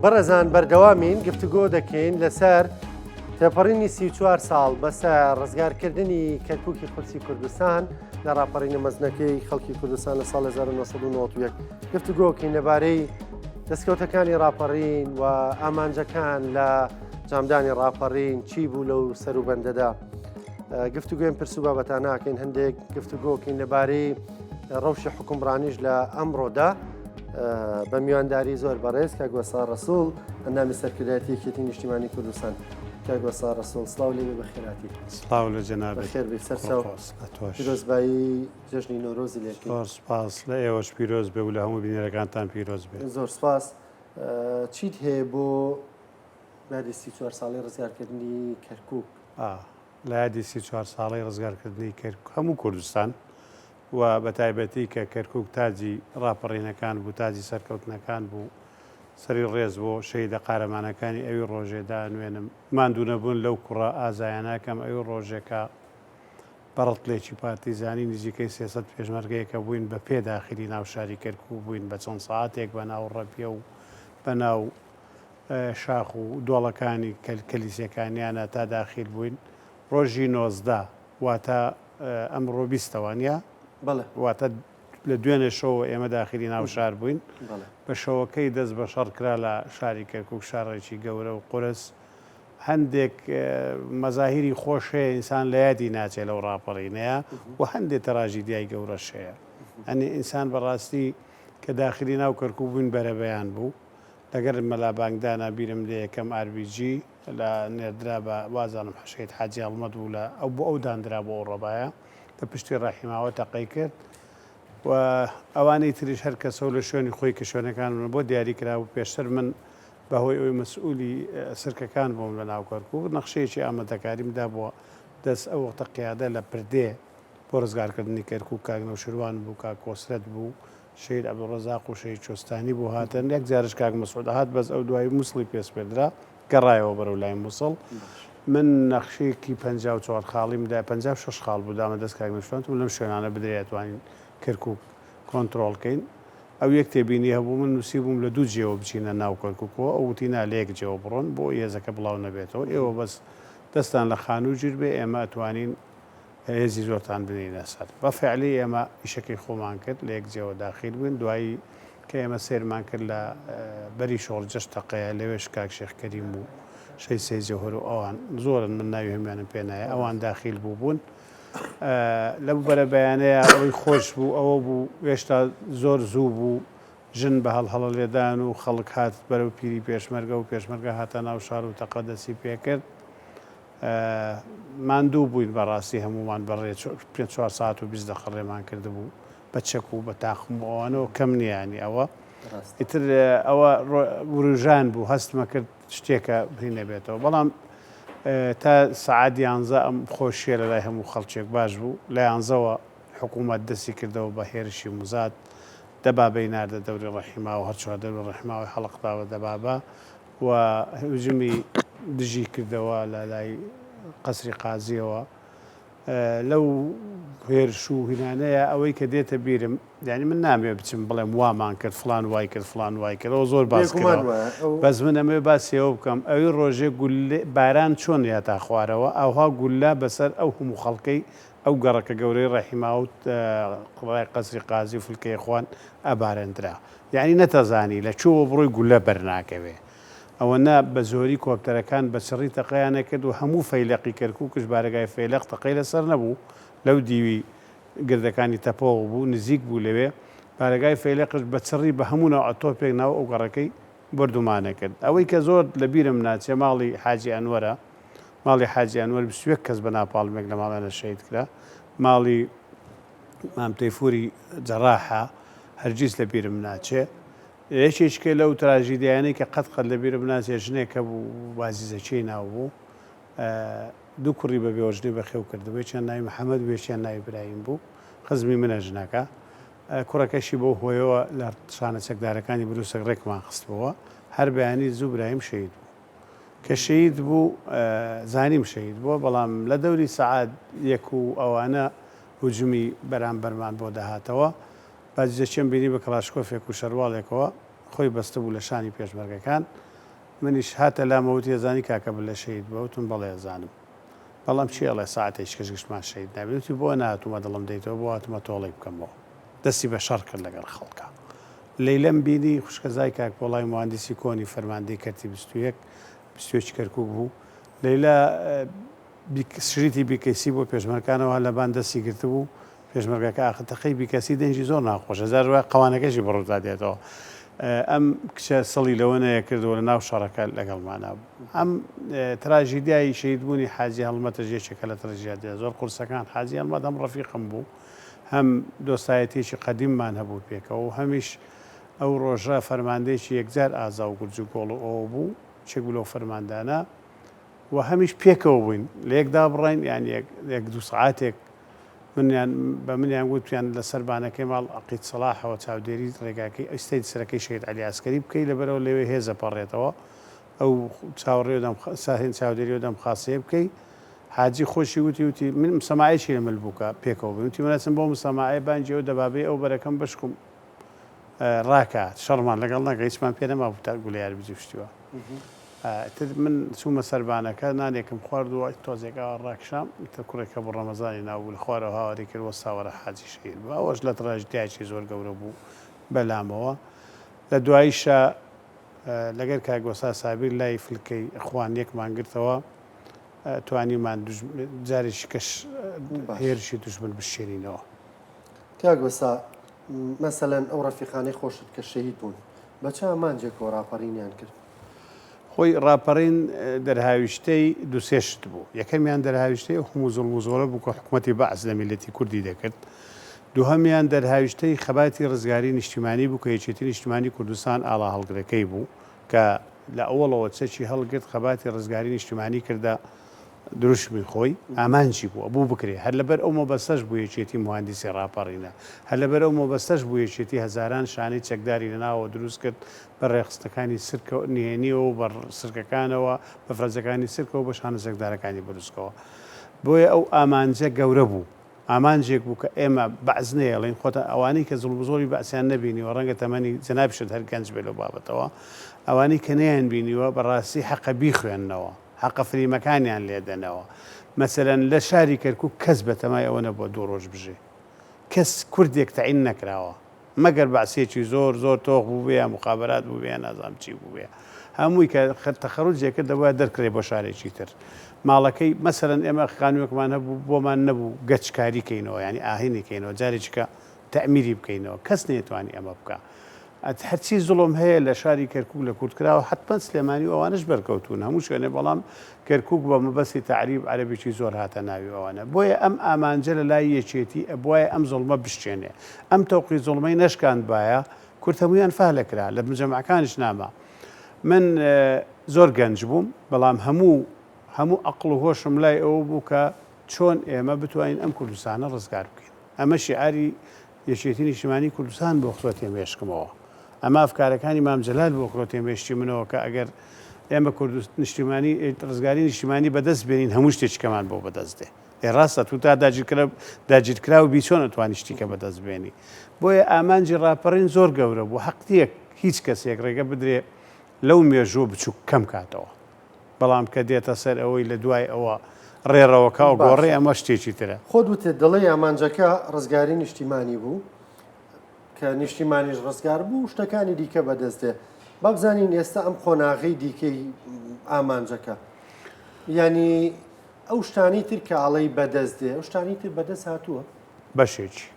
بەڕێزان بەردەوامین گفتوگۆ دەکەین لەسەر تێپەڕینی 34 ساڵ بەسەر ڕزگارکردنی کەرککی قورسی کوردستان لە ڕاپەڕینە مەزنەکەی خەڵکی کوردستان لە ساڵ 1991 گفتوگۆکەین لەبارەی دەستکەوتەکانی ڕاپەڕین و ئامانجەکان لە جامدانی ڕاپەڕین چی بوو لەو سەروبەندەدا گفتوگوێن پرس و بابەتان ناکەین هەندێک گفتوگۆکەین لەبارەی ڕەوشی حکومڕانیش لە ئەمڕۆدا بە میوانداری زۆر بەڕێز کاک وەستا ڕەسوڵ ئەندامی سەرکردایەتی یەکێتی نیشتیمانی کوردستان کاک وەستا ڕەسوڵ سڵاو لێ بەخێراتی سڵاو لە جەنابت بەخێر بێی سەرچاو پیرۆزبایی جەژنی نەورۆزی لێ بکەین. زۆر سپاس لە ئێوەش پیرۆز بێ و لە هەموو بینەرەکانتان پیرۆز بێ. زۆر سپاس. چیت هەیە بۆ یادی 34 ساڵەی ڕزگارکردنی کەرکووک؟ لە یادی 34 ساڵەی ڕزگارکردنی کەرکووک هەموو کوردستان و بە تایبەتی کە کەرکووک تاجی ڕاپەڕینەکان بوو، تاجی سەرکەوتنەکان بوو، سەری ڕێز بۆ شەهیدە قارەمانەکانی ئەوی ڕۆژێ دائەنوێنم. ماندوونەبوون لەو کوڕە ئازایانە ئەکەم ئەوی ڕۆژێ کە بە ڕتلێکی پارتیزانی نزیکەی 300 پێشمەرگەیە کە بووین بە پێ داخیلی ناو شاری کەرکووک بووین بە چەند سەعاتێک بە ناو ڕەبیە و بە ناو شاخ و دۆڵەکانی کەلیسەکانیانە تا داخیل بووین ڕۆژی 19 واتە ئەمڕۆ بیستە وانیە؟ بەڵێ. واتە لە دوێنێ شەوەوە ئێمە داخیلی ناو شار بووین. بەڵێ. بە شەوەکەی دەست بە شەڕ کرا لە شاری کەرکووک، شارێکی گەورە و قورس. هەندێک مەزاهیری خۆش هەیە ئینسان لە یادی ناچێ لەو ڕاپەڕینەیە و هەندێ تراژیدیای گەورەش هەیە. یانی ئینسان بە ڕاستی کە داخیلی ناو کەرکووک بووین بەرەبەیان بوو. لەگەر مەلا بانگدانا بیرم لێ یەکەم ئاربیجی لە نێردرا بە وازانم حەشەید حاجی هەڵمەت بوو لە ئەو بۆ ئەو داندرا بۆ ئەو ڕەبایە لە پشتی ڕەحیماوە تەقەی کرد و ئەوانەی تریش هەر کەسەو لە شوێنی خۆی کە شوێنەکان بوون بۆ دیاری کرابوو پێشتر من بە هۆی ئەوەی مەسئولی سرکەکان بووم لە ناو کەرکووک نەخشەیەکی ئامادەکاریم دابووە دەست ئەو وەختە قیادە لە پردێ بۆ ڕزگارکردنی کەرکووک کاک نەوشیروان بوو کاک کۆسرەت بوو شەهید عەبدولڕەزاق و شەهید چۆستانی بۆ هاتن، یەک جارش کاک مەسعود هات بەس ئەو دوایی موسڵی پێ سپێردرا گەڕایەوە بەرەو لای موسڵ. من نەخشەیەکی 54 خاڵیم دا، 56 خاڵ بوو دامە دەست کاک نەوشیروان وتم لەم شوێنانە بدرێ ئەتوانین کەرکووک کۆنترۆڵ کەین. ئەو یەک تێبینی هەبوو من نووسیبووم لە دوو جێوە بچینە ناو کەرکووکەوە، ئەو وتی نا لە یەک جێوە بڕۆن بۆ هێزەکە بڵاو نەبێتەوە، ئێوە بەس دەستتان لە خانوو گیر بێ ئێمە ئەتوانین هێزی زۆرتان بنینە سەر. بە فعلی ئێمە ئیشەکەی خۆمان کرد، لە یەک جێوە داخیل بووین، دوایی کە ئێمە سەیرمان کرد لە بەری شۆڕجەش تەقەیە، لەوێش کاک شێخ کەریم و شەهید سەید جەوهەر و ئەوان زۆرن من ناوی هەموویانم پێ نایە، ئەوان داخیل بووبوون. لەو بەرەبەیانەیا ئەوەی خۆش بوو ئەوە بوو هێشتا زۆر زوو بوو، ژن بە هەڵهەڵە لێدان و خەڵک هات بەرەو پیری پێشمەرگە و پێشمەرگە هاتە ناو شار و تەقە دەستی پێکرد. ماندوو بووین بەڕاستی هەموومان بە ڕێ پێ چوار سەعات و 20 دەقە ڕێمان کردبوو بە چەک و بە تاقم و ئەوانەوە کەم نییە ینی ئەوە ئیتر ئەوە وروژان بوو هەستمە کرد شتێکە هی نەبێتەوە بەڵام تا سەعات یانزە ئەم خۆشیە لە لای هەموو خەڵکێک باش بوو لە یانزەوە حکوومەت دەستی کردەوە بە هێرشی موزاد دەبابەی ناردە دەوری ڕەحیماوە هەر چوار دەوری ڕەحیماوەی حەڵق داوە دەبابە و هجومی دژی کردەوە لە لای قەسری قازیەوە لەو هێرش و هینانەیە ئەوەی کە دێتە بیرم یعنی من نامێ بچم بڵێم وامان کرد فلان وای کرد فلان وای کرد ئەوە زۆر باس بێگومان کراوە وایە ئەو بەس من ئەمەوێ باسی ئەوە بکەم ئەوی ڕۆژێ گوللە باران چۆن یاتا خوارەوە ئەوها گوللە بەسەر ئەو هەموو خەڵکەی ئەو گەڕەکە گەورەی ڕەحیماوت ڕای قەسری قازی و فلکەی خوان ئەبارێندرا یەعنی نەتەزانی لە کوێوە بڕۆی گوللە بەرناکەوێ. ئەوەنە بە زۆری کۆپتەرەکان بە چڕی تەقەیان ئەکرد و هەموو فەیلەقی کەرکوکش بارەگای فەیلەق تەقەی لەسەر نەبوو لەو دیوی گردەکانی تەپەوە بوو نزیک بوو لەوێ بارەگای فەیلەقش بە چڕی بە هەموو نەوعە تۆپێک ناو ئەو گەڕەکەی بۆردومان ئەکرد. ئەوەی کە زۆر لە بیرم ناچێ ماڵی حاجی ئەنوەرە ماڵی حاجی ئەنوەر 21 کەس بە ناپاڵمێک لە ماڵیانە شەهید کرا ماڵی مام تەیفوری جەراحە هەرگیز لە بیرم ناچێ. یەکێکیکە لەو تراژیدیایانەی کە قەت قەت لە بیرم ناچێ ژنێک هەبوو بازیزەکیی ناو بوو دوو کوڕی بە بێوەژنی بەخێو کردبوو یەکیان ناوی محەمەد بوو یەکیان ناوی برایم بوو خزمی منە ژنەکە کوڕەکەشی بەو هۆیەوە لە شانە چەکدارەکانی بروسک ڕێکمان خستبووە هەر بەیانی زوو برایم شەهید بوو. کە شەهید بوو زانیم شەهید بووە، بەڵام لە دەوری سەعات یەک و ئەوانە هوجومی بەرامبەرمان بۆ دەهاتەوە. باجدەچیەم بینی بە کڵاشکۆفێک و شەرواڵێکەوە. خۆی بەستبوو لە شانی پێشمەرگەکان. منیش هاتە لامەوە وتی ئەزانی کاکە بلە شەهید بووە؟ وتم بەڵێ ئەزانم. بەڵام کێ ئەڵێ سەعاتێکی کەش گشتمان شەهید نابین؟ وتی بۆ نەهاتوومە دڵم دەیتەوە، بۆ هاتوومە تۆڵەی بکەمەوە. دەستی بە شەڕ کرد لەگەڵ خەڵکا. لەیلەم بینی، خوشکەزای کاک پۆڵای موهەندیسی کۆنی فەرماندەی کەرتی 21، 21 کەرکووک بوو. لەیلا شریتی بیکەیسی بۆ پێشمەرکانەوە هەر لەبان دەستی گرتبوو، پێشمەرگەکە ئاخر تەقەی بیکەسی دەنگی زۆر ناخۆشە جار وایە قەوانەکەشی بە ڕووتا دێتەوە. ئەم کچە سڵی لەوە نەیەکرد و لە ناو شەڕەکە لەگەڵمانا بوو. ئەم تراژیدیای شەهیدبوونی حاجی هەڵمەتش یەکێکە لە تراژیدیا زۆر قورسەکان. حاجی هەڵمەت هەم ڕەفیقم بوو، هەم دۆستایەتییەکی قەدیممان هەبوو پێکەوە و هەمیش ئەو ڕۆژە فەرماندەیەکی یەکجار ئازا و گورج و گۆڵ و ئەوە بوو، یەکێک بوو لەو فەرماندانە. و هەمیش پێکەوە بووین لە یەک دابڕاین یان یەک یەک دوو سەعاتێک منیان بە منیان وتیان لە سەربانەکەی ماڵ عەقید سەڵاحەوە چاودێری ڕێگاکەی ئیستەی سەرەکەی شەهید عەلی عەسکەری بکەی لەبەرەوە لەوێ هێز ئەپەڕێتەوە ئەو چاوەڕێ و دەم ساهێن چاودێری و دەم خاسەیە بکەی حاجی خۆشی وتی وتی من مسەماعەیەکی لە مل بوو کە پێکەوە بووین وتی من ئەچم بۆ مسەماعەیە بانگی ئەو دەبابەی ئەو بەرەکەم بەشکم ڕاکا شەڕمان لەگەڵ نەکا هیچمان پێ نەمابوو تا گولە یاربجی و شتی وا. ئیتر من چوومە سەربانەکە نانێکم خوارد و تۆزێک ئاوا ڕاکشام، ئیتر کوڕێک هەبوو ڕەمەزانی ناو بوو لە خوارەوە هاواری کرد وەستا وەرە حاجی شەهید بوو. ئەوەش لە تراژیدیایەکی زۆر گەورە بوو بە لامەوە. لە دواییشا لەگەر کاک وەستا سابیر لای فلکەی ئەخوان یەکمان گرتەوە، توانیمان جارێکی کەش هێرشی دوژمن بشکێنینەوە. کاک وەستا مەسەلەن ئەو ڕەفیقانەی خۆشت کە شەهید بوون بە چ ئامانجێکەوە ڕاپەڕینیان کرد؟ خۆی ڕاپەڕین دەرهاویشتەی دوو سێ شت بوو. یەکەمیان دەرهاویشتەی ئەو هەموو زوڵم و زۆرە بوو کە حکومەتی بەعس لە میللەتی کوردی دەکرد. دووهەمیان دەرهاویشتەی خەباتی ڕزگاری نیشتیمانی بوو کە یەکێتی نیشتیمانی کوردستان ئاڵاهەڵگرەکەی بوو کە لە ئەوەڵەوە چەکی هەڵگرت خەباتی ڕزگاری نیشتیمانی کردە دروشمی خۆی ئامانجی بوو ئەبوو بکرێ هەر لەبەر ئەو مەبەستەش بوو یەکێتی موهەندیسی ڕاپەڕینە هەر لەبەر ئەو مەبەستەش بوو یەکێتی هەزاران شانەی چەکداری لە ناوەوە دروست کرد بە ڕێکخستنەکانی سرکە نهێنیەوە و بە سرکەکانەوە بە فرەجەکانی سرکەوە بە شانە چەکدارەکانی بروسکەوە بۆیە ئەو ئامانجە گەورە بوو ئامانجێک بوو کە ئێمە بەعس نەیەڵین خۆتان ئەوانەی کە زوڵم و زۆری بەعسیان نەبینیوە ڕەنگە تەمەنی جەنابیشت هەر گەنج بێ لەو بابەتەوە ئەوانەی کە نەیانبینیوە بەڕاستی حەقە بیخوێننەوە. حەقە فریمەکانیان لێدەنەوە. مەسەلەن لە شاری کەرکوک کەس بەتەمای ئەوە نەبووە دوو ڕۆژ بژێ. کەس کوردێک تەعین نەکراوە. مەگەر بەعسیەکی زۆر زۆر تۆخ بووبێ یا موخابەرات بووبێ یا نازانم چی بووبێ. هەمووی کە تەخەروجێ کرد دەبوایە دەرکرێ بۆ شارێکی تر. ماڵەکەی مەسەلەن ئێمە خانووێکمان هەبوو بۆمان نەبوو گەچکاری کەینەوە یانی ئاهەنگی کەینەوە جارێکی کە تەعمیری بکەینەوە. کەس نەیەتوانی ئەمە بکا. هەرچی زوڵم هەیە لە شاری کەرکوک لە کورد کراوە حەتمەن سلێمانی و ئەوانەش بەرکەوتوون هەموو شوێنێ بەڵام کەرکوک بە مەبەستی تەعریب عەرەبێکی زۆر هاتە ناوی ئەوانە بۆیە ئەم ئامانجە لە لای یەکێتی ئەبوایە ئەم زوڵمە بشکێنێ ئەم تەوقی زوڵمەی نەشکاندبایە کورد هەموویان فەهلە کرا لە مجەمعەکانیش ناما من زۆر گەنج بووم بەڵام هەموو هەموو ئەقڵ و هۆشم لای ئەوە بوو کە چۆن ئێمە بتوانین ئەم کوردستانە ڕزگار بکەین ئەمە شیعاری یەکێتی نیشتیمانی کوردستان بۆ خرۆتێ مێشکمەوە. ئەمە ئەفکارەکانی مام جەلال بۆ خرۆتێ مێشکی منەوە کە ئەگەر ئێمە کوردست نیشتیمانی ڕزگاری نیشتیمانی بەدەست بێنین هەموو شتێکیکەمان بۆ بەدەست دێ. ئێ ڕاستە تو تا داگیرکرا داگیرکراو بی چۆن ئەتوانی شتیکە بەدەست بێنی. بۆیە ئامانجی ڕاپەڕین زۆر گەورە بوو. حەق نییە هیچ کەسێک ڕێگە بدرێ لەو مێژووە بچووک کەم کاتەوە. بەڵام کە دێتە سەر ئەوەی لە دوای ئەوە ڕێڕەوەکە ئەگۆڕێ باشە ئەمە شتێکی ترە. خۆت وتت دەڵێی ئامانجەکە ڕزگاری نیشتیمانی بوو، کە نیشتیمانیش ڕزگار بوو شتەکانی دیکە بەدەست دێ. با بزانین ئێستا ئەم قۆناغەی دیکەی ئامانجەکە یانی ئەو شتانەی تر کە ئەڵێی بەدەست دێ ئەو شتانەی تر بەدەست هاتووە؟ بەشێکی.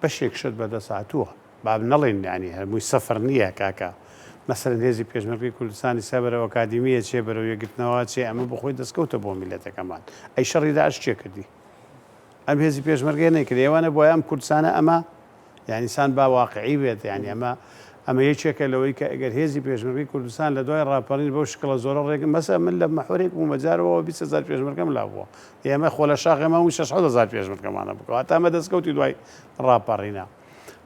بەشێک شت بەدەست هاتووە. با نەڵێین یانی هەمووی سفر نییە کاکە. مەسەلەن هێزی پێشمەرگەی کوردستان ئیستا بەرەو ئەکادیمی ئەچێ، بەرەو یەکگرتنەوە ئەچێ، ئەمە بۆ خۆی دەستکەوتە بۆ میللەتەکەمان. ئەی شەڕی داعش کێ کردی؟ ئەم هێزی پێشمەرگەیە نەیکرد. ئێوە نەبوایە ئەم کوردستانە ئەمە؟ یانی ئینسان با واقعی بێت، یانی ئەمە ئەمە یەکێکە لەوەی کە ئەگەر هێزی پێشمەرگەی کوردستان لە دوای ڕاپەڕین بەو شکڵە زۆرە ڕێگە مەسەلەن من لە مەحوەرێک بوومە جارەوە 20 هەزار پێشمەرگەم لا بووە. ئێمە خۆ لە شاخ ئێمە هەموو 6 هەزار پێشمەرگەمان هەبوو. کەواتە ئەمە دەستکەوتی دوای ڕاپەڕینە.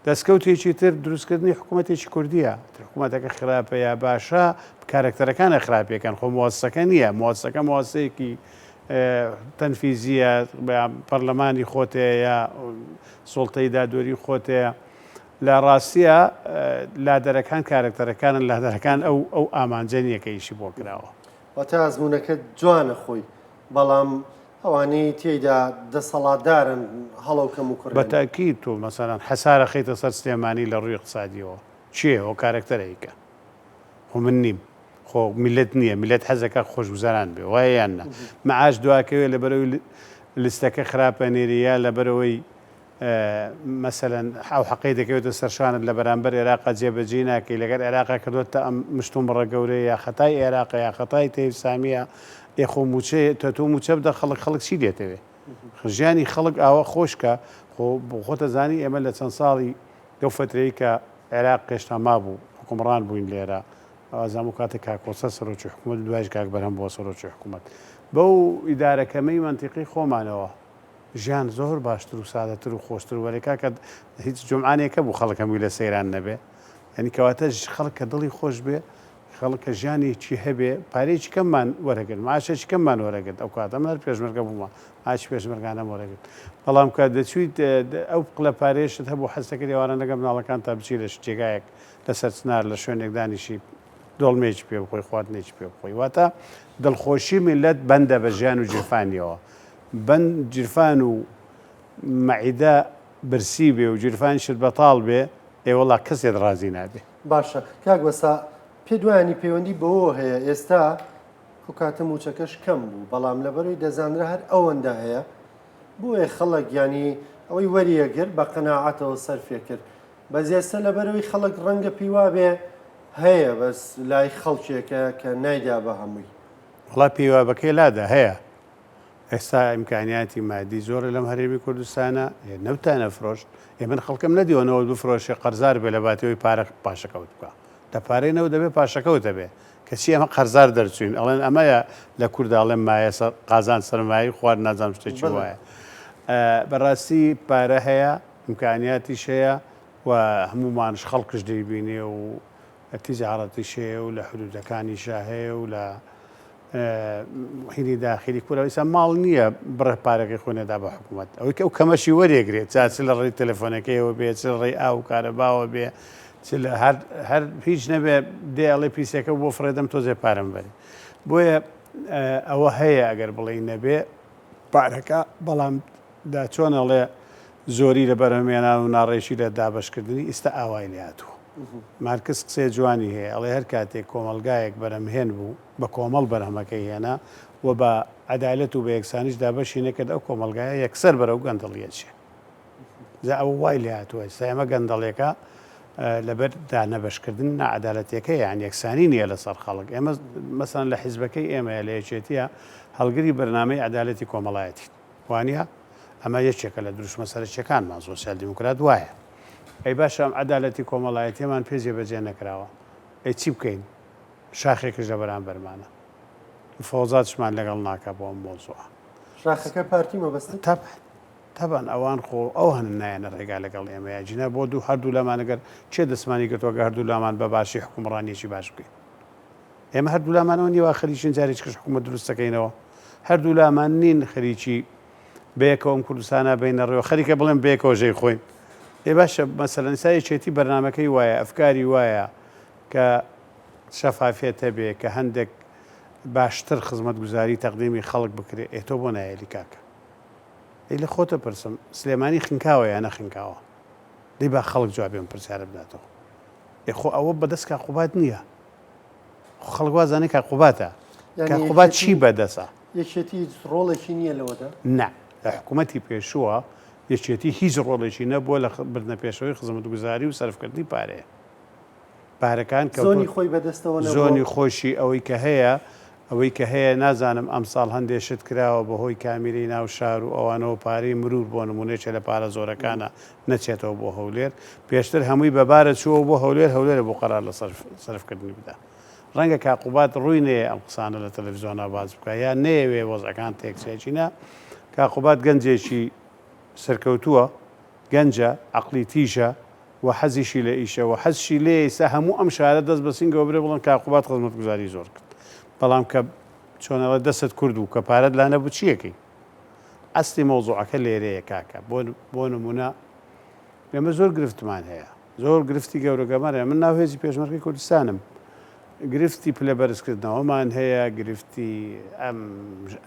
دەستکەوتێکی تر دروستکردنی حکوومەتێکی کوردییە. تر حکوومەتەکە خراپە یا باشە، کارەکتەرەکانە خراپیەکەن، خۆ موەسسەکە نییە. موەسسەکە موەسسەیەکی تەنفیزییە، پەرلەمانی خۆت هەیە یا سوڵتەی دادوەری خۆت هەیە. لە ڕاستیا لادەرەکان کارەکتەرەکانن، لادەرەکان ئەو ئەو ئامانجە نییە کە ئیشی بۆ کراوە. واتە ئەزموونەکە جوانە خۆی، بەڵام ئەوانەی تێیدا دەسەڵاتدارن هەڵە و کەموکوڕیان. بە تەئکید تۆ مەسەلەن حەسار ئەخەیتە سەر سلێمانی لە ڕووی ئیقتسادییەوە کێیە ئەو کارەکتەرە ئەیکا؟ خۆ من نیم. خۆ میللەت نییە، میللەت حەز دەکا خۆشگوزەران بێ وایە یان نا؟ مەعاش دواکەوێ لەبەرئەوەی لیستەکە خراپە نێری یا لەبەرئەوەی مەسەلەن ئەو حەقەی دەکەوێتە سەر شانت لە بەرامبەر ئێراقا جێبەجێی ناکەی، لەگەر ئێراقا کردووەتە ئەم مشتومڕە گەورەیە یا خەتای ئێراقە یا خەتای تەیف سامییە، ئێ خۆ مووچەیە تۆ تۆ مووچە بدە خەڵک خەڵک چی لێتەوێ؟ ژیانی خەڵک ئاوا خۆش کە خۆ خۆت ئەزانی ئێمە لە چەند ساڵی لەو فەترەی کە عێراق هێشتا مابوو حوکمڕان بووین لێرە ئەوازام ئەو کاتە کاک کۆسەر سەرۆکی حکوومەت دوایش کاک بەرهەم بووە سەرۆکی حکوومەت بەو ئیدارە کەمەی مەنتیقی خۆمانەوە ژیان زۆر باشتر و سادەتر و خۆشتر وەلێ کاکە هیچ جومعانێک هەبوو خەڵک هەمووی لە سەیران نەبێ یعنی کەواتە خەڵک کە دڵی خۆش بێ خەڵک کە ژیانێکی هەبێ پارەیەکی کەممان وەرەگرت معاشێکی کەممان وەرەگرت ئەو کاتە من هەر پێشمەرگە بوومە معاشی پێشمەرگانەم وەرەگرت بەڵام کە دەچوویت ئەو قلە پارەیەشت هەبوو حەز دەکرد ئێواران لەگەڵ مناڵەکان تا بچی لە جێگایەک لەسەر چنار لە شوێنێک دانیشی دۆڵمەیەکی پێ بخۆی خواردنێکی پێ بخۆی واتە دڵخۆشی میللەت بەندە بە ژیان و گیرفانیەوە بەند گیرفان و مەعیدە برسی بێ و گیرفانیشت بەتاڵ بێ ئێ وەڵا کەس لێت ڕازی نابێ. باشە کاک وەسا پێت وایە پەیوەندی بەوەوە هەیە ئێستا ئەو کاتە موچەکەش کەم بوو بەڵام لەبەرەوەی دەزانرا هەر ئەوەندە هەیە بۆیە خەڵک یانی ئەوەی وەریەگرت بە قەناعەتەوە سەرفێ کرد بەس ئێستا لەبەرەوەی خەڵک ڕەنگە پێی وابێ هەیە بەس لای خەڵکێکە کە نایدا بە هەمووی. وەڵا پێی وابەکەی لادا هەیە ئێستا ئیمکانیاتی مادی زۆرە لەم هەرێمی کوردستانە نەوتان ئەفرۆشت ئێ من خەڵکم نەدیوە نەوت بفرۆشێ قەرزار بێ لە باتی ئەوەی پارە پاشەکەوت بکا لە پارەی نەوت دەبێ پاشەکەوت هەبێ کەچی ئەمە قەرزار دەرچوین ئەڵێن ئەمەیە لە کوردا ئەڵێن مایە سەر قازان سەرمایەی خوارد نازانم شتێکی وایە بەڕاستی پارە هەیە ئیمکانیاتیش هەیە و هەموومانش خەڵکش دەیبینێ و تیجارەتیش هەیە و لە حدودەکانیشا هەیە و لە هینی داخلی کورە ئیسا ماڵ نییە بڕێ پارەکەی خۆی نەدا بە حکوومەت ئەوەی کە ئەو کەمەشی وەرێگرێت جا چ لە ڕێی تەلەفۆنەکەیەوە بێ چ لە ڕێی ئاو و کارەباوە بێ چ لە هەر هەر هیچ نەبێ دێ ئەڵێ پیسەکە بۆ فڕێدەم تۆزێ پارەم بەرێ بۆیە ئەوە هەیە ئەگەر بڵێی نەبێ پارەکە بەڵام دا چۆن ئەڵێ زۆری لە بەرهەمهێنان و ناڕێکی لە دابەشکردنی ئیستا ئاوای لێ هاتووە. مارکس قسەی جوانی هەیە ئەڵێ هەر کاتێک کۆمەڵگایەک بەرهەمهێن بوو بە کۆمەڵ بەرهەمەکەی هێنا و بە عەدالەت و بە یەکسانیش دابەشی نەکرد ئەو کۆمەڵگایە یەکسەر بەرەو گەندەڵی ئەچێ. جا ئەوە وای لێ هاتووە ئێستا ئێمە گەندەڵیەکە لەبەر دانەبەشکردن ناعەدالەتیەکەیە یان یەکسانی نییە لەسەر خەڵک ئێمە مەسەلەن لە حیزبەکەی ئێمەیە لە یەکێتیە هەڵگری بەرنامەی عەدالەتی کۆمەڵایەتین وانیە؟ ئەمە یەکێکە لە دروشمە سەرەکیەکانمان سۆسیال دیموکرات وایە. ئەی باشە ئەم عەدالەتی کۆمەڵایەتیەمان پێ جێبەجێ نەکراوە ئەی چی بکەین؟ شاخێکش لە بەرامبەرمانە مفەوەزاتشمان لەگەڵ ناکا بۆ ئەم مەوزوعە. شاخەکە پارتی مەبەستت؟ تەبعەن تەبعەن ئەوان خۆ ئەوانن نایەنە ڕێگا لەگەڵ ئێمەیا جینا بۆ دوو هەردوو لامان گەر کێ دەستمانی گرتووە گە هەردوو لامان بە باشی حوکمڕانیەکی باش بکەین ئێمە هەردوو لامانەوە نیوە خەریکین جارێکیش حکوومەت دروست دەکەینەوە هەردوو لامان نین خەریکی بەیەکەوە ئەم کوردستانە بینە ڕێوە خەریکە بڵێن بەیەکەوە ژەی خۆین ئێ باشە مەسەلەن ئێستا یەکێتی بەرنامەکەی وایە ئەفکاری وایە کە شەفافیەت هەبێ کە هەندێک باشتر خزمەتگوزاری تەقدیمی خەڵک بکرێ ئێ تۆ بۆ نایەلی کاکە ئەی لە خۆتە پرسم سلێمانی خنکاوە یا نەخنکاوە دەی با خەڵک جوابی ئەم پرسیارە بداتەوە ئێ خۆ ئەوە بەدەست کاک قوباد نییە خۆ خەڵک وازانێ کاک قوباتە کاک قوباد چی بەدەسە؟ یەکێتی هیچ ڕۆڵێکی نییە لەوەدا؟ نا لە حکوومەتی پێشووە یەکێتی هیچ ڕۆڵێکی نەبووە لە بردنە پێشەوەی خزمەتگوزاری و سەرفکردنی پارەیە پارەکان کەوتووە زۆنی خۆی بەدەستەوە نەبووە؟ زۆنی خۆشی ئەوەی کە هەیە ئەوەی کە هەیە نازانم ئەمساڵ هەندێ شت کراوە بەهۆی کامیرەی ناو شار و ئەوانەوە پارەی مرور بۆ نمونە یەکێ لە پارە زۆرەکانە نەچێتەوە بۆ هەولێر پێشتر هەمووی بە بارە چووەوە بۆ هەولێر هەولێرە بۆ قەرار لە سەرف کردنی بدا ڕەنگە کاک قوباد ڕووی نەیە ئەم قسانە لە تەلەفزیۆنا باس بکا یا نەیەوێ وەزعەکان تێکچێ چینە کاک قوباد گەنجێکی سەرکەوتووە گەنجە عەقڵی تیژە و حەزیشی لە ئیشە و حەزشی لێیە ئیستا هەموو ئەم شارە دەست بە سینگەوە برێ بڵێن کاک قوباد خزمەتگوزاری زۆر کرد بەڵام کە چۆن ئەڵێ دەستت کورت بوو کە پارەت لا نەبوو چی ئەکەی ئەسلی مەوزوعەکە لێرەیە کاکە بۆ بۆ نمونە ئێمە زۆر گرفتمان هەیە. زۆر گرفتی گەورە گەمەرە. من ناو هێزی پێشمەرگەی کوردستانم. گرفتی پلە بەرزکردنەوەمان هەیە، گرفتی ئەم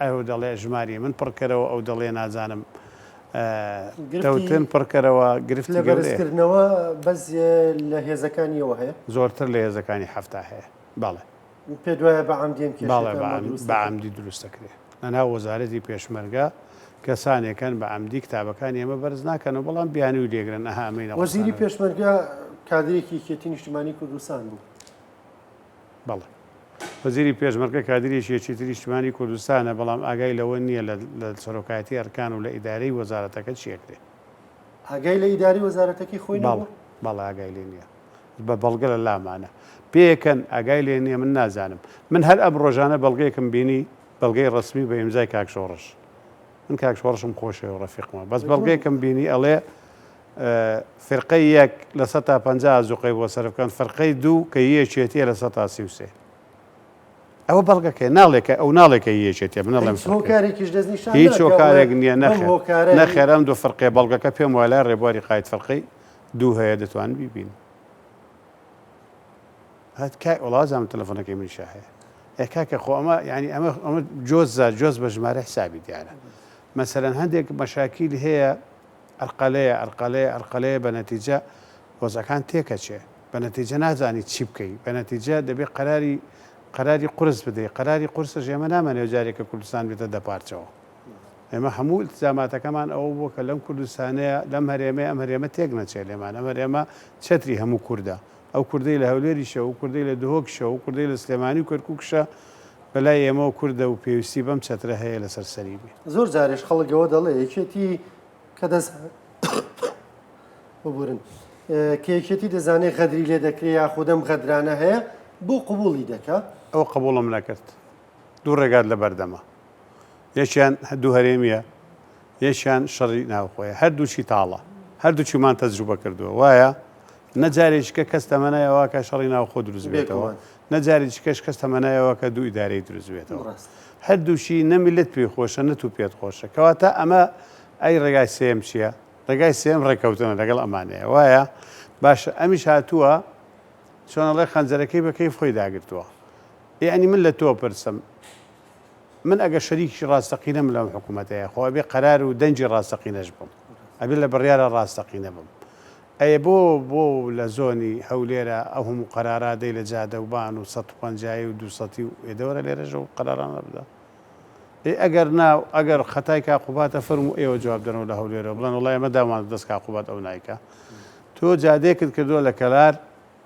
ئەو دەڵێ ژماری من پڕکەرەوە، ئەو دەڵێ نازانم تەوتن پڕکەرەوە، گرفتی پلە گەورەیە. بەرزکردنەوە بەس لە هێزەکانیەوە هەیە؟ زۆرتر لە هێزەکانی 70 هەیە. بەڵێ. پێت وایە بە عەمدی ئەم بەڵێ کێشەکانمان دروست بە دەکەن؟ عەمدی دروست دەکرێ. لەناو وەزارەتی پێشمەرگە کەسانێک هەن بە عەمدی کتابەکانی ئێمە بەرز ناکەنەوە، بەڵام بیانووی لێگرن ئەها ئەمەی وەزیری نەقوستانەوە. پێشمەرگە کادرێکی یەکێتی نیشتمانی کوردستان بوو. بەڵێ. وەزیری پێشمەرگە کادرێکی یەکێتی نیشتمانی کوردستانە، بەڵام ئاگای لەوە نییە لە لە سەرۆکایەتی ئەرکان و لە ئیدارەی وەزارەتەکە چی ئەکرێ. ئاگای لە ئیدارەی وەزارەتەکەی خۆی بەڵێ، نەبوو؟ بەڵێ ئاگای لێ نییە. بە بەڵگە لە لامانە. پێکەن ئاگای لێ نییە من نازانم. من هەر ئەم ڕۆژانە بەڵگەیەکم بینی بەڵگەی ڕەسمی بە ئیمزای کاک شۆڕش. من کاک شۆڕشم خۆشەوێ و ڕەفیقمە. بەس بەڵگەیەکم بینی ئەڵێ فرقەی یەک 50% ئازوقەی بۆ سەرف بکەن، فرقەی دوو کە هی یەکێتییە 33%. ئەوە بەڵگەکەیە ناڵێ کە ئەو ناڵێ کە هی یەکێتییە من ئەڵێم هیچ فرقەی. هۆکارێکیش دەستنیشان هیچ ناکا بڵێ هۆکارێک نییە بەم نەخێر هۆکارە نەخێر ئەم دوو فرقەیە بەڵگەکە پێم وایە لای ڕێبواری قائید فرقەی دوو هەیە دەتوانن بیبینن. هەت کای وەڵا وازانم تەلەفۆنەکەی منیشا هەیە. ئێ کاکە خۆ ئەمە یانی ئەمە ئەمە جۆزە جۆز بە ژمارە حسابی دیارە. مەسەلەن هەندێک مەشاکیل هەیە ئەرقەلەیە ئەرقەلەیە ئەرقەلەیە بە نەتیجە وەزعەکان تێکەچێ. بە نەتیجە نازانی چی بکەی. بە نەتیجە دەبێ قەراری قەراری قورس بدەی. قەراری قورسش ئێمە نامانەوێ جارێک کە کوردستان بێتە دە پارچەوە. ئێمە هەموو ئیلتزاماتەکەمان ئەوە بووە کە لەم کوردستانەیە، لەم هەرێمەیە، ئەم هەرێمە تێک نەچێ لێمان، ئەم هەرێمە چەتری هەموو کوردە. ئەو کوردەی لە هەولێریشە، ئەو کوردەی لە دهۆکیشە، ئەو کوردەی لە سلێمانی و کەرکووکیشە، بە لای ئێمەوە کوردە و پێویستی بەم چەترە هەیە لەسەر سەری بێ. زۆر جارێش خەڵک ئەوە دەڵێ یەکێتی کە دەز ببورن کە یەکێتی دەزانێ غەدری لێ دەکرێ یاخود ئەم غەدرانە هەیە بۆ قبوڵی دەکا؟ ئەوە قبوڵم نەکرد. دوو ڕێگات لەبەردەمە. یەکیان دوو هەرێمیە یەکیان شەڕی ناوخۆیە هەردووکی تاڵە هەردووکیمان تەجروبە کردووە وایە نە جارێکیکە کەس تەمەنای ئەوە کە شەڕی ناوخۆ دروست بێتەوە نە جارێکیکەش کەس تەمەنای ئەوە کە دوو ئیدارەی دروست بێتەوە هەردووکی نە میللەت پێی خۆشە نە تو پێت خۆشە کەواتە ئەمە ئەی ڕێگای سێم چییە ڕێگای سێم ڕێککەوتنە لەگەڵ ئەمانەیە وایە باشە ئەمیش هاتووە چۆن ئەڵێ خەنجەرەکەی بە کەیف خۆی داگرتووە یعنی من لە تۆ پرسم من ئەگەر شەریکی ڕاستەقینەم لەم حکوومەتەیە خۆ ئەبێ قەرار و دەنگی ڕاستەقینەش بم ئەبێ لە بڕیارە ڕاستەقینە بم ئەیە بۆ بۆ لە زۆنی هەولێرە ئەو هەموو قەرارا دەی لە جادەوبان و 150 و 200 و ئێ دەوەرە لێرەش ئەو قەرارانە بدە ئێ ئەگەر نا ئەگەر خەتای کاک قوباتە فەرموو ئێوە جواب دەنەوە لە هەولێرەوە بڵێن وەڵا ئێمە دامان دەست کاک قوبات ئەو نایکا تۆ جادەیەکت کردووە لە کەلار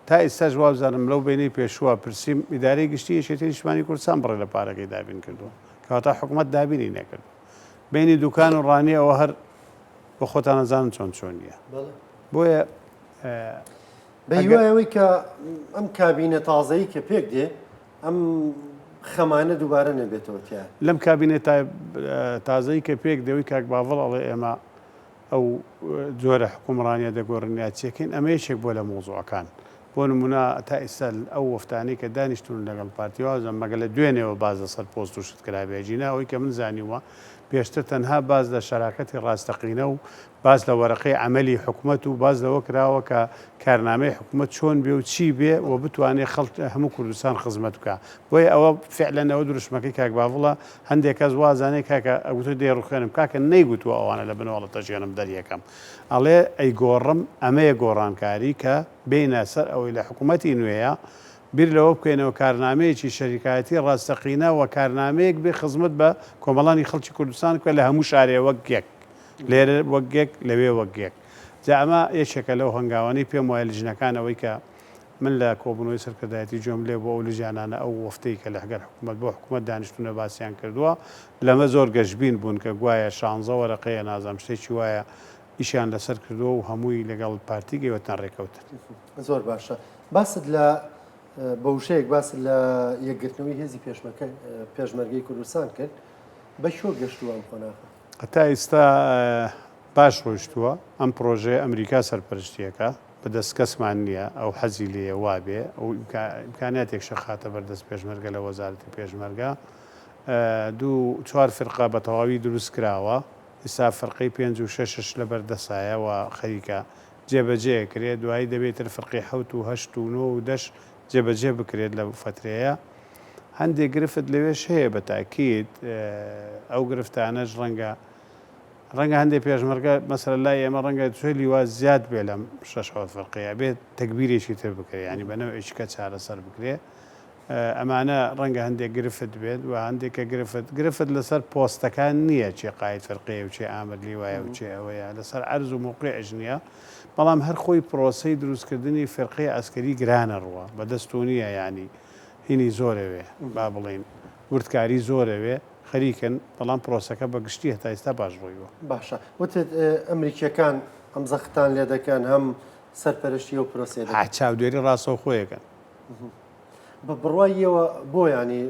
تا ئیستاش وابزانم لەو بەینەی پێشووە پرسیم ئیدارەی گشتی یەکێتی نیشتمانی کوردستان بڕێ لە پارەکەی دابین کردووە کەواتە حکومەت دابینی نەکردووە بەینی دوکان و ڕانیە ئەوە هەر بۆ خۆتان ئەزانن چۆن چۆنیە بۆیە بە هیوای ئەوەی کە ئەم کابینە تازەی کە پێک دێ ئەم خەمانە دووبارە نەبێتەوە تیا. لەم کابینە تازەی کە پێک دێ کاک باڤڵ ئەڵێ ئێمە ئەو جۆرە حوکمڕانیە دەگۆڕین یا چیەکەین ئەمە یەکێک بووە لە مەوزوعەکان بۆ نمونە تا ئیستا ئەو وەفتانەی کە دانیشتون لەگەڵ پارتی وازم مەگە لە دوێنێوە باس لەسەر پۆست و شت کرابێ ئەگینا ئەوەی کە من زانیومە پێشتر تەنها باس لە شەراکەتی ڕاستەقینە و باس لە وەرەقەی عەمەلی حکومەت و باس لەوە کراوە کە کارنامەی حکومەت چۆن بێ و چی بێ و بتوانێ خەڵک هەموو کوردستان خزمەت بکا بۆیە ئەوە فعلەن ئەوە دروشمەکەی کاک باڤڵە هەندێک کەس وازانێ کاکە ئەگوتۆ دەیڕوخێنم کاکە نەیگوتووە ئەوانە لە بنەوەڵە تەژێنم دەریەکەم ئەڵێ ئەیگۆڕم ئەمەیە گۆڕانکاری کە بێینە سەر ئەوەی لە حکوومەتی نوێیە بیر لەوە بکەینەوە کارنامەیەکی شەریکایەتی ڕاستەقینە و کارنامەیەک بێ خزمەت بە کۆمەڵانی خەڵکی کوردستان بکە لە هەموو شارێ وەک یەک لێرە وەک یەک لەوێ وەک یەک جا ئەمە یەکێکە لەو هەنگاوانەی پێم وایە لیژنەکان ئەوەی کە من لە کۆبوونەوەی سەرکردایەتی گوێم لێ بوو ئەو لجانانە ئەو وەفتەی کە لهگەل حکوومەت بۆ حکوومەت دانیشتوونە باسیان کردووە لەمە زۆر گەشبین بوون کە گوایە شانزە وەرەقەیە نازانم شتێکی وایە ئیشیان لەسەر کردووە و هەمووی لەگەڵ پارتی گەیوەتنە ڕێکەوتن. زۆر باشە باست لە بە وشەیەک باست لە یەکگرتنەوەی هێزی پێشمەرگەی کوردستان کرد بە کوێ گەشتووە ئەم قۆناغە؟ هەتا ئیستا باش ڕۆیشتووە ئەم پڕۆژەیە ئەمریکا سەرپەرشتیەکە بەدەست کەسمان نییە ئەو حەزی لێیە وابێ ئەو ئیمکانیاتێکشە خاتە بەردەست پێشمەرگە لە وەزارەتی پێشمەرگە دوو چوار فرقە بە تەواوی دروست کراوە ئیستا فرقەی پێنج و شەشش لەبەر دەسایە و خەریکە. جێبەجێ ئەکرێ، دوایی دەبێ ئیتر فرقەی حەوت و هەشت و نۆ و دەش جێبەجێ بکرێت لەو فەترەیە. هەندێک گرفت لەوێش هەیە بە تاکید، ئەو گرفتانەش ڕەنگە ڕەنگە هەندێک پێشمەرگە مەسەلەن لای ئێمە ڕەنگە سێ لیوا زیاد بێ لەم شەش حەوت فرقەیە، ئەبێ تەگبیرێکی تر بکرێ، یانی بە نەوعێکی کە چارەسەر بکرێ. ئەمانە ڕەنگە هەندێک گرفت بێت و هەندێک کە گرفت گرفت لەسەر پۆستەکان نییە کێ قاید فرقەیە و کێ ئامر لیوایە و کێ ئەوەیە لەسەر عەرز و مەوقیعش نییە بەڵام هەر خۆی پرۆسەی دروستکردنی فرقەی عەسکەری گرانە ڕوە بەدەست تۆ نییە یانی هینی زۆرەوێ با بڵێین وردکاری زۆرەوێ خەریکن بەڵام پرۆسەکە بە گشتی هەتا ئیستا باش ڕۆیوە. باشە وتت ئەمریکیەکان هەم زەختتان لێ دەکەن هەم سەرپەرشتی ئەو پرۆسەیە دەکەن. چاودێری ڕاستەوخۆیەکەن. بە بڕوای ئێوە بۆ یانی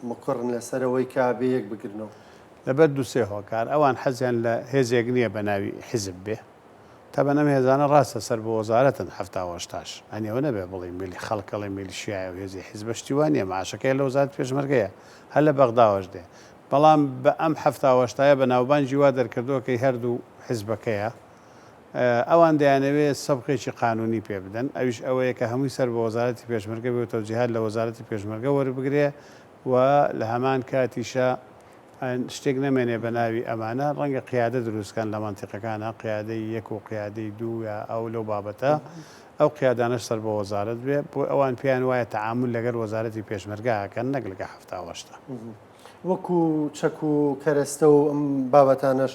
مکوڕن لەسەر ئەوەی کە بێ یەک بگرنەوە؟ لەبەر دوو سێ هۆکار، ئەوان حەزیان لە هێزێک نییە بە ناوی حیزب بێ. تەبەن ئەم هێزانە ڕاستە سەر بە وەزارەتن حەفتا و هەشتاش. یانی ئەوە نەبێ بڵێی میلی خەڵک ئەڵێ میلیشیایە و هێزی حیزبە شتی وا نییە معاشەکەی لە وەزارەتی پێشمەرگەیە هەر لە بەغداوەش دێ. بەڵام بە ئەم حەفتا و هەشتایە بە ناوبانگی وا دەرکردووە کەی هەردوو حیزبەکەیە. ئەوان دەیانەوێت سەبقێکی قانونی پێ بدەن، ئەویش ئەوەیە کە هەمووی سەر بە وەزارەتی پێشمەرگە بێ و تەوجیهات لە وەزارەتی پێشمەرگە وەربگرێ و لە هەمان کاتیشا شتێک نەمێنێ بە ناوی ئەمانە، ڕەنگە قیادە دروست کەن لە مەنتیقەکانا، قیادەی یەک و قیادەی دوو یا ئەو لەو بابەتە، ئەو قیادانەش سەر بە وەزارەت بێ، بۆ ئەوان پێیان وایە تەعامول لەگەر وەزارەتی پێشمەرگە ئەکەن نەک لەگە 70 و 80. وەکوو چەک و کەرەستە و ئەم بابەتانەش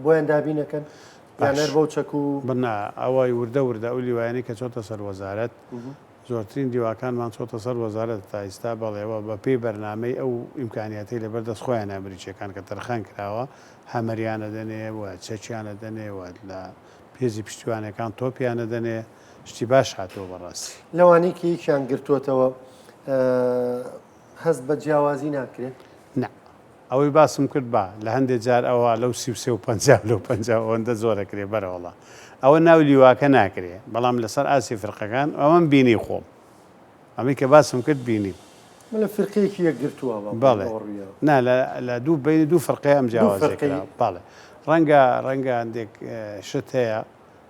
بۆیان دابین ئەکەن یان هەر بەو چەک و. نا ئەوەی وردە وردە ئەو لیوایانەی کە چۆتە سەر وەزارەت زۆرترین لیواکانمان چۆتە سەر وەزارەت تا ئیستا بەڵێ وە بە پێی بەرنامەی ئەو ئیمکانیاتەی لەبەر دەست خۆیانە ئەمریکیەکان کە تەرخان کراوە هەمەریان ئەدەنێ و چەکیان ئەدەنێ و لە هێزی پشتیوانەکان تۆپیان ئەدەنێ شتی باش هاتووە بەڕاستی. لەوانەی کە یەکیان گرتووەتەوە هەست بە جیاوازی ناکرێ؟ نا ئەوەی باسم کرد با لە هەندێ جار ئەوە لەو 33 و 50 لەو 50 ئەوەندە زۆر ئەکرێ بەرەوەڵا ئەوە ناو لیواکە ناکرێ بەڵام لەسەر ئاستی فرقەکان ئەوەم بینی خۆم ئەمەی کە باسم کرد بینیم. من لە فرقەیەکی یەکگرتووە با بڵێم بەڵێ ئەوە ڕوویەوە. نا لە لە دوو بەینی دوو فرقەیە ئەم دوو جیاوازیە فرقەی. کراوە بەڵێ ڕەنگە ڕەنگە هەندێک شت هەیە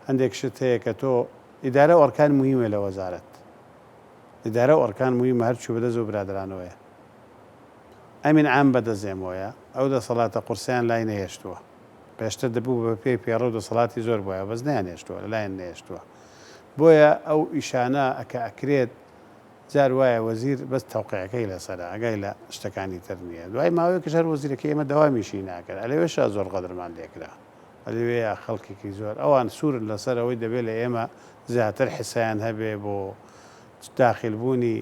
هەندێک شت هەیە کە تۆ ئیدارە و ئەرکان موهیمە لە وەزارەت ئیدارە و ئەرکان موهیمە هەرچی بەدەست ئەو برادەرانەوەیە. ئەمین عام بەدەست ئێمەوەیە، ئەو دەسەڵاتە قورسەیان لای نەهێشتووە. پێشتر دەبوو بە پێی پێڕەو دەسەڵاتی زۆر بوایە، بەس نەیانهێشتووە، لەلایان نەهێشتووە. بۆیە ئەو ئیشانە کە ئەکرێت، جار وایە وەزیر بەس تەوقیعەکەی لەسەرە، ئاگای لە شتەکانی تر نییە. دوای ماوەیەکیش هەر وەزیرەکەی ئێمە دەوامیشی ناکرد. ئەلەوێشا زۆر غەدرمان لێکرا. ئەلەوێیا خەڵکێکی زۆر، ئەوان سوورن لەسەر ئەوەی دەبێ لە ئێمە زیاتر حسەیان هەبێ بۆ داخیلبوونی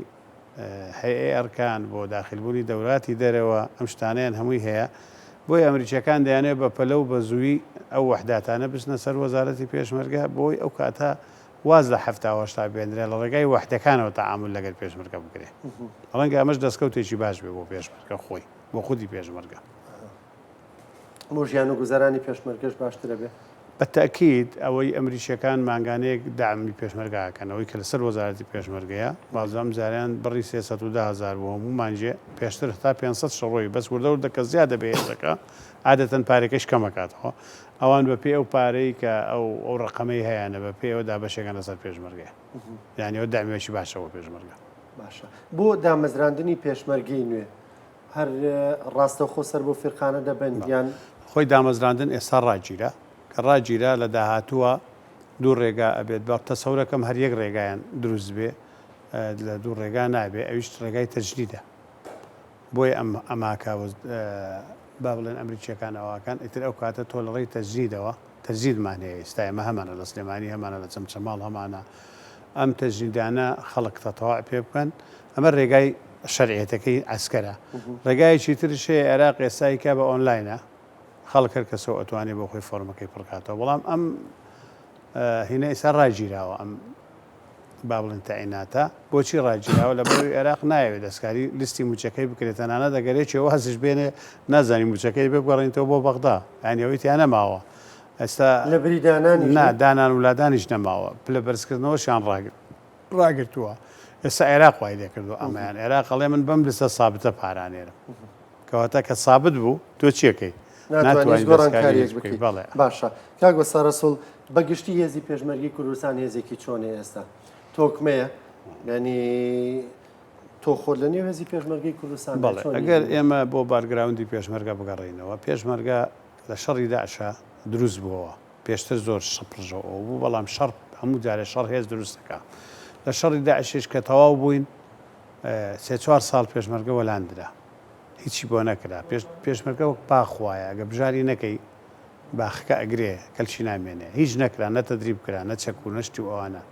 هەیئەی ئەرکان، بۆ داخیلبوونی دەوراتی دەرەوە، ئەم شتانەیان هەمووی هەیە. بۆیە ئەمریکییەکان دەیانەوێت بە پەلە و بە زوویی ئەو وەحداتانە بچنە سەر وەزارەتی پێشمەرگە، بۆی ئەو کاتە واز لە 70 و 80 بێنرێ، لە ڕێگای وەحدەکانەوە تەعامول لەگەر پێشمەرگە بکرێ. ڕەنگە ئەمەش دەستکەوتێکی باش بێ بۆ پێشمەرگە خۆی، بۆ خودی پێشمەرگە. بۆ ژیان و گوزەرانی پێشمەرگەش باشترە بێ؟ بە تەئکید ئەوەی ئەمریکیەکان مانگانەیەک دەعمی پێشمەرگە ئەکەن ئەوەی کە لەسەر وەزارەتی پێشمەرگەیە بازم ئەم جارەیان بڕی 310 هەزار بوو هەموو مانگێ پێشتر هەتا 500 شەڕۆی بەس وردە وردە کە زیاد دەبێ هێزەکە عادەتەن پارەکەش کەم ئەکاتەوە ئەوان بە پێی ئەو پارەی کە ئەو ئەو ڕەقەمەی هەیانە بە پێی ئەوە دابەشێکان لەسەر پێشمەرگەیە یانی ئەوە دەعمێکی باشە بۆ پێشمەرگە. باشە بۆ دامەزراندنی پێشمەرگەی نوێ هەر ڕاستەوخۆ سەر بۆ فیرقانە دەبن یان؟ خۆی دامەزراندن ئێستا ڕاگیرا، کە ڕاگیرا لە داهاتووە دوو ڕێگا ئەبێت بە تەسەورەکەم هەر یەک ڕێگایان دروست بێ لە دوو ڕێگا نابێ ئەویش ڕێگای تەجنیدە بۆیە ئەم ئەماکە با بڵێن ئەمریکیەکان ئەوەکان ئیتر ئەو کاتە تۆ لە ڕێی تەجنیدەوە تەجنیدمان هەیە ئیستا ئێمە هەمانە لە سلێمانی هەمانە لە چەمچەماڵ هەمانە ئەم تەجنیدانە خەڵک تەتەوع پێ بکەن ئەمە ڕێگای شەرعیەتەکەی عەسکەرە. ڕێگایەکی ترش هەیە عێراق ئێستا ئەیکا بە ئۆنلاینە خەڵک هەر کەسەو ئەتوانێ بۆ خۆی فۆرمەکەی پڕکاتەوە بەڵام ئەم هینە ئێستا ڕاگیراوە ئەم با بڵێن تەعیناتە بۆچی ڕاگیراوە لە بەرەوەی عێراق نایەوێت دەستکاری لیستی موچەکەی بکرێت تەنانەت ئەگەر یەکێ وازش بێنێ نازانی موچەکەی بێ بگەڕێنیتەوە بۆ بەغدا یانی ئەوەی تیا نەماوە ئێستا لە بری دانانیش نا دانان و لادانیش نەماوە پلە بەرزکردنەوەشیان ڕاگرت ڕاگرتووە ئێستا عێراق وای لێکردووە ئەمەیان عێراق ئەڵێ من بەم لسە سابتە پارە ئەنێرم کەواتە کە سابت بوو تۆ چیەکەی ناتوانیت گۆڕانکاریەک بکەیت بەڵێ باشە کاک وەستا ڕەسوڵ. بە گشتی هێزی پێشمەرگەی کوردستان هێزێکی چۆنە ئێستا؟ تۆکمەیە؟ یانی تۆ خۆت لە نێو هێزی پێشمەرگەی کوردستان بەڵێ ئەگەر ئێمە بۆ background ی پێشمەرگە بگەڕێینەوە، پێشمەرگە لە شەڕی داعشا دروست بووەوە، پێشتر زۆر شپڕژە ئەو بوو، بەڵام شەڕ هەموو جارێ شەڕ هێز دروست دەکا. لە شەڕی داعشیش کە تەواو بووین سێ چوار ساڵ پێشمەرگە وەلاندرا، هیچی بۆ نەکرا. پێشمەرگە وەک باخ وایە، ئەگەر بژاری نەکەی باخەکە ئەگرێ، کەلکی نامێنێ. هیچ نەکرا، نە تەدریب کرا، نە چەک و نە شتی و ئەوانە.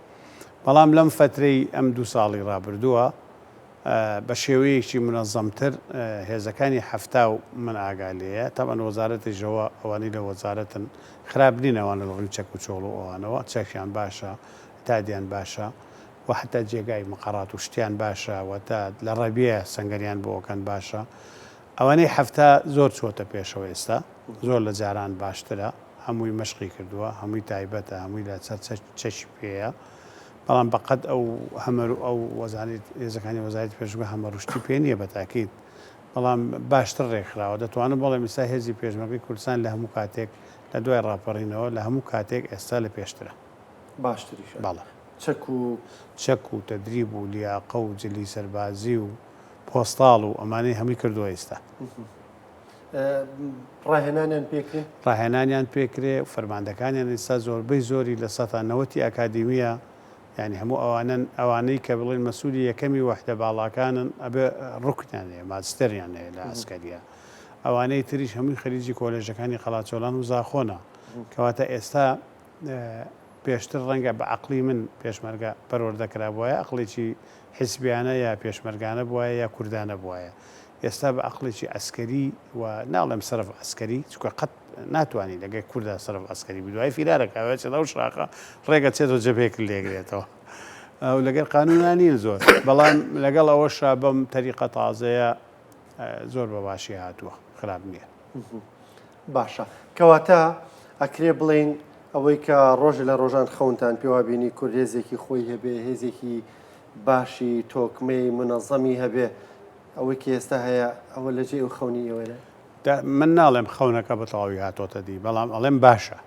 بەڵام لەم فەترەی ئەم دوو ساڵی ڕابردووە بە شێوەیەکی مونەزەمتر هێزەکانی 70 و من ئاگا لێیە، تەبعەن وەزارەتیش ئەوە ئەوانەی لە وەزارەتن خراپ نین ئەوانە لە ڕووی چەک و چۆڵ و ئەوانەوە چەکیان باشە، عتادیان باشە و حەتا جێگای مقەڕات و شتیان باشە و تا لە ڕەبیە سەنگەریان بۆ ئەکەن باشە. ئەوانەی 70 زۆر چووەتە پێشەوە ئێستا زۆر لە جاران باشترە. هەمووی مەشقی کردووە هەمووی تایبەتە هەمووی لە سەر چەکی پێیە بەڵام بە قەد ئەو هەمەر ئەو وەزانیت هێزەکانی وەزارەتی پێشمەرگە هەمەڕوشتی پێ نییە بە تاکید بەڵام باشتر ڕێکخراوە دەتوانم بڵێم ئێستا هێزی پێشمەرگەی کوردستان لە هەموو کاتێک لە دوای ڕاپەڕینەوە لە هەموو کاتێک ئێستا لە پێشترە. باشتریشە. بەڵێ. چەک و. چەک و تەدریب و لیاقە و جلی سەربازی و پۆستاڵ و ئەمانەی هەمووی کردووە ئیستا. ڕاهێنانیان پێکرێ؟ ڕاهێنانیان پێکرێ و فەرماندەکانیان ئیستا زۆربەی زۆری 90% ئەکادیمییە، یانی هەموو ئەوانەن، ئەوانەی کە بڵێن مەسوولی یەکەمی وەحدە باڵاکانن ئەبێ ڕوکنیان هەیە، ماجستێریان هەیە لە عەسکەرییا. ئەوانەی تریش هەمووی خەریجی کۆلێژەکانی قەڵاچۆلان و زاخۆنە. کەواتە ئێستا پێشتر ڕەنگە بە عەقڵی من پێشمەرگە پەروەردە کرابوایە، عەقڵێکی حیزبیانە یا پێشمەرگانە بوایە یا کوردانە بوایە. ئێستا بە عەقڵێکی عەسکەری و ناڵێم سەرف عەسکەری چونکە قەت ناتوانی لەگەر کوردا سەرف عەسکەری بی دوای فیرارەکە ئەوێ ئەو شاخە ڕێگە چێتەوە جەبهەیەک لێگرێتەوە ئەو لەگەر قانونا نین زۆر بەڵام لەگەڵ ئەوەشا بەم تەریقە تازەیە زۆر بە باشی هاتووە خراپ نییە. باشە کەواتە ئەکرێ بڵێین ئەوەی کە ڕۆژێ لە ڕۆژان خەونتان پێوە بینی کورد هێزێکی خۆی هەبێ هێزێکی باشی تۆکمەی منەزەمی هەبێ ئەوەی کە ئێستا هەیە ئەوە لە جێی ئەو خەونی ئێوەیە؟ من ناڵێم خەونەکە بە تەواوی هاتۆتە دی بەڵام ئەڵێم باشە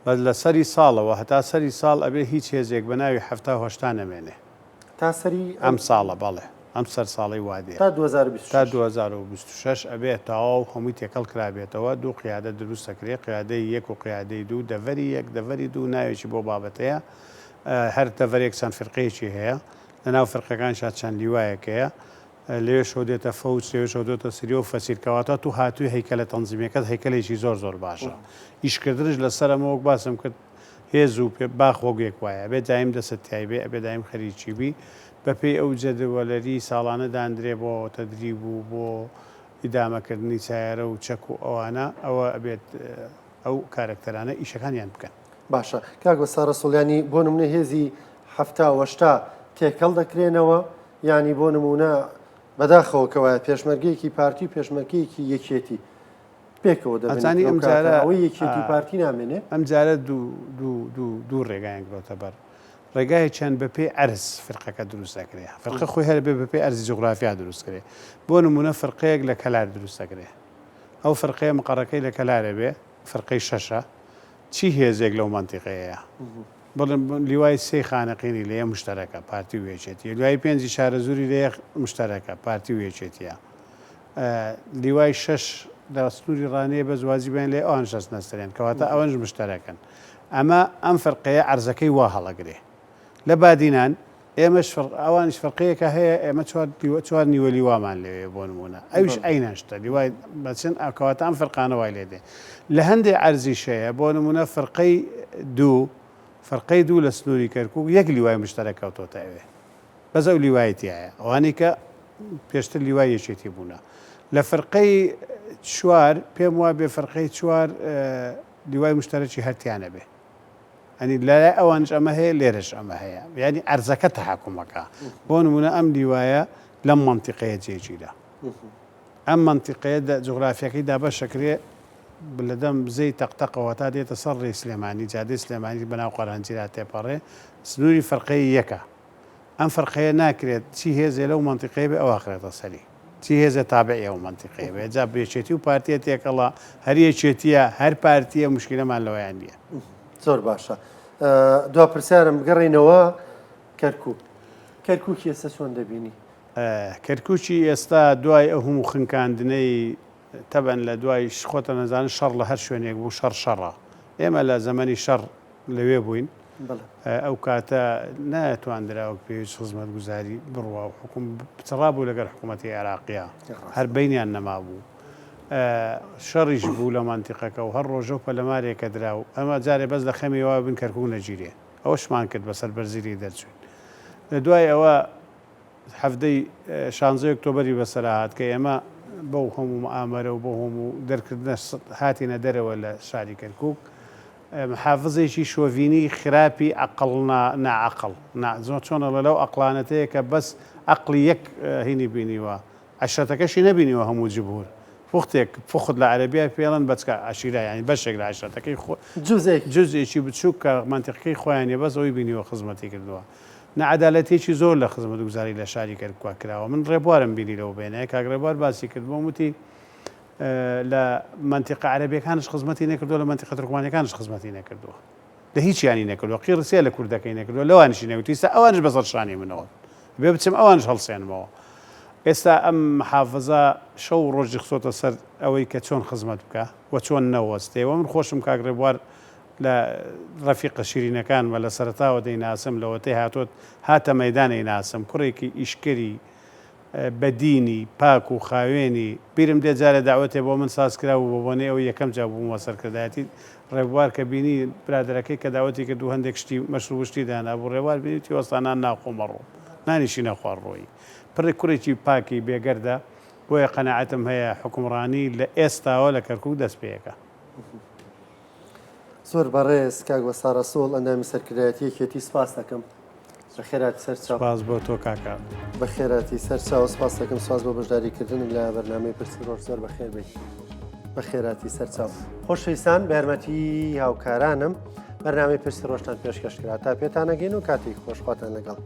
بەس لە سەری ساڵەوە هەتا سەری ساڵ ئەبێ هیچ هێزێک بە ناوی 70 و 80 نەمێنێ. تا سەری ئەم ساڵە بەڵێ ئەم سەر ساڵەی وا دێ. تا 2026. تا 2026 ئەبێ تەواو هەمووی تێکەڵ کرابێتەوە دوو قیادە دروست ئەکرێ قیادەی یەک و قیادەی دوو دەڤەری یەک دەڤەری دوو ناوێکی بۆ بابەتەیە هەر دەڤەرێک چەند فرقەیەکی هەیە لەناو فرقەکانیشا چەند لیوایەک هەیە، لەوێشەوە دێتە فەوج، لەوێشەوە دێتە سریە و فەسیل، کەواتە تو هاتووی هەیکەلە تەنزیمیەکەت هەیکەلێکی زۆر زۆر باشە. ئیشکردنش لەسەر ئەمە وەک باسم کرد هێز و باخ وەک یەک وایە، ئەبێ دایم دەستت تیای بێ، ئەبێ دایم خەریکی بی، بەپێی ئەو جەدوەلەری ساڵانە داندرێ بۆ تەدریب و بۆ ئیدامەکردنی سەیارە و چەک و ئەوانە، ئەوە ئەبێت ئەو کارەکتەرانە ئیشەکانیان بکەن. باشە کاک وەستا ڕەسوڵ یانی بۆ نمونە هێزی 70 و 80 تێکەڵ دەکرێنەوە یانی بۆ نمونە بەداخەوە کەوایە پێشمەرگەیەکی پارتی و پێشمەرگەیەکی یەکێتی پێکەوە دەبن ئەزانی ئەم جارە ئەوەی یەکێتی پارتی نامێنێ ئەم جارە دوو دوو دوو دوو ڕێگایان گرۆتە بەر ڕێگایەکیان بەپێی عەرز فرقەکە دروست دەکرێ فرقە خۆی هەر بێ بەپێی عەرزی جوغرافیا دروست کرێ بۆ نمونە فرقەیەک لە کەلار دروست دەکرێ ئەو فرقەیە مقەڕەکەی لە کەلارە بێ فرقەی شەشە چی هێزێک لەو مەنتیقەیەیە؟ بڵێن لیوای سێی خانەقینی لێیە مشتەرەکە، پارتی و یەکێتی. لیوای پێنجی شارەزووری لێیە مشتەرەکە، پارتی و یەکێتییە. لیوای شەش لە سنووری ڕانیە بەس واجبیان لێیە ئەوانش ئەچنە سەریان، کەواتە ئەوەنش مشتەرەکەن. ئەمە ئەم فرقەیە عەرزەکەی وا هەڵەگرێ. لە بادینان ئێمەش فر ئەوانیش فرقەیەکە هەیە ئێمە چوار لیوا چوار نیوە لیوامان لەوێ بۆ نموونە ئەویش عەینەن شتە لیوای بەچن کەواتە ئەم فرقانە وای لێ دێ لە هەندێ عەرزیش هەیە بۆ نموونە فرقەی دوو فرقەی دوو لە سنووری کەرکووک یەک لیوای مشتەرەک کەوتۆتە ئەوێ بەس ئەو لیوای تیایە ئەوانەی کە پێشتر لیوای یەکێتی بوونە لە فرقەی چوار پێم وابێ فرقەی چوار لیوای مشتەرەکی هەر تیا نەبێ یانی لای ئەوانیش ئەمە هەیە لێرەش ئەمە هەیە یانی عەرزەکە تەحەکومەکە بۆ نمونە ئەم لیوایە لەم مەنتیقەیە جێگیرە ئەم مەنتیقەیە جوغرافیەکەی دابەشەکرێ لە دەم زێی تەقتەقەوە تا دێتە سەر ڕێی سلێمانی جادەی سلێمانی بەناو قەرەنجیرا تێپەڕێ سنووری فرقەی یەکە ئەم فرقەیە ناکرێت چی هێزێ لەو مەنتیقەیە بێ ئەو ئەخرێتە سەری چی هێزێ تابعی ئەو مەنتیقەیە بێ جا یەکێتی و پارتیە تێکەڵە هەر یەکێتیە هەر پارتیە مشکلەمان لەوەیان نییە. زۆر باشە دوا پرسیارم بگەڕێینەوە کەرکوک کەرکوکی ئێستا چۆن دەبینی؟ کەرکوکی ئێستا دوای ئەو هەموو خنکاندنەی تەبەن لە دوای خۆتان ئەزانن شەڕ لە هەر شوێنێک بوو شەڕ شەڕە ئێمە لە زەمەنی شەڕ لەوێ بووین ئەو کاتە نەتواندرا وەک پێویست خزمەتگوزاری بڕوا و حکوم پچڕا بوو لەگەر حکوومەتی عێراقیا هەر بینیان نەمابوو شەڕیش بوو لە مەنتیقەکە و هەر ڕۆژە و پەلەمارێکە درا و ئەمە جارێ بەس لە خەمی وا بن کەرکوک نەگیرێ ئەوەشمان کرد بەسەر بەرزی لێی دەرچووین لە دوای ئەوە حەڤدەی شانزەی ئۆکتۆبەری بەسەرا هات کە ئێمە بەو هەموو مئامەرە و بەو هەموو دەرکردنە هاتینە دەرەوە لە شاری کەرکوک محافزێکی شۆڤینی خراپی عەقڵ نا ناعەقڵ نا چۆن ئەڵێ لەو عەقڵانەتەیە کە بەس عەقڵی یەک هینی بینیوە عەشرەتەکەشی نەبینیوە هەموو جمهور پوختێک پوخت لە عەرەبیا پێڵن بەچکە عەشیرە یانی بەشێک لە عەشرەتەکەی خۆ جزئێکی. جزئێکی بچوک کە مەنتیقەکەی خۆیانە بەس ئەوی بینیوە خزمەتی کردووە ناعەدالەتیەکی زۆر لە خزمەتگوزاری لە شاری کەرکوکا کراوە من ڕێبوارم بینی لەو بەینە کاک ڕێبوار باسی کرد بۆم وتی لە مەنتیقە عەرەبیەکانش خزمەتی نەکردووە لە مەنتیقە تورکمانیەکانش خزمەتی نەکردووە لە هیچیانی نەکردووە قیڕسیە لە کوردەکەی نەکردووە لەوانیشی نەگوتی ئێستا ئەوانش بەسەر شانی منەوە بێ بچم ئەوانش هەڵسێنمەوە ئێستا ئەم محافزە شەو و ڕۆژی خستۆتە سەر ئەوەی کە چۆن خزمەت بکە و چۆن نەوەستێ و من خۆشم کاک ڕێبوار لە ڕەفیقە شیرینەکانمە لە سەرەتاوە دەیناسم لەوەتەی هاتۆت هاتە مەیدان ئەیناسم کوڕێکی ئیشکەری بەدینی پاک و خاوێنی بیرم دێ جارێ دەعوەتێ بۆ من ساز کرابوو بە بۆنەی ئەوەی یەکەم جار بوومە سەرکردایەتی ڕێبوار کە بینی برادەرەکەی کە داوەتی کرد و هەندێک شتی مەشروب و شتی دانابوو ڕێبوار بینی وتی وەستا نان ناخۆم ئەڕۆم نانیشی نەخوارد ڕۆیی پڕی کوڕێکی پاکی بێگەردە بۆیە قەناعەتم هەیە حوکمڕانی لە ئێستاوە لە کەرکوک دەست پێ ئەکا. زۆر بەڕێز کاک وەستا ڕەسوڵ ئەندامی سەرکردایەتی یەکێتی سپاست دەکەم بەخێرهاتی سەر چاو. سپاس بۆ تۆ کاکە. بەخێرهاتی سەر چاو سپاس دەکەم سپاس بۆ بەشداری کردنت لە بەرنامەی پرسی ڕۆژ زۆر بەخێر بێی بەخێرهاتی سەر چاو. خۆشەویستان بە یارمەتی هاوکارانم بەرنامەی پرسی ڕۆژتان پێشکەش کرا تا پێتانەگەین و کاتێکی خۆش خواتان لەگەڵ.